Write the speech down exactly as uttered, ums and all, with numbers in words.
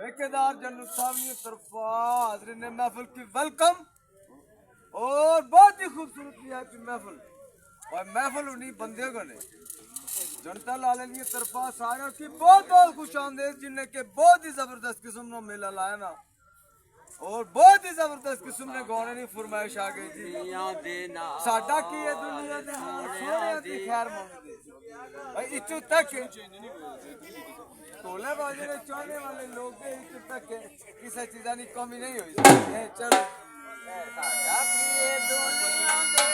ٹھیکیدار جنرل صاحب کی طرفا حاضرین محفل کی ویلکم۔ اور بہت ہی خوبصورت وی آئی پی محفل، اور محفل انہیں بندے کو نے جنتا لالن کی طرفا سارے کی بہت بہت خوش آمدید، جن نے کہ بہت ہی زبردست قسم نا میلہ لایا نا، اور بہت ہی زبردست قسم نے گانے کی فرمائش آ گئی جی۔ ساڈا کی ہے دنیا دے نال سوہنیاں دی خیر منگدے۔ بھائی اتھوں تک ٹولے بازے نے چاہنے والے لوگ دے اتھوں تک کسے چیزاں دی کمی نہیں ہوئی۔ اے چلو۔ اے ساڈا کی ہے دنیا دے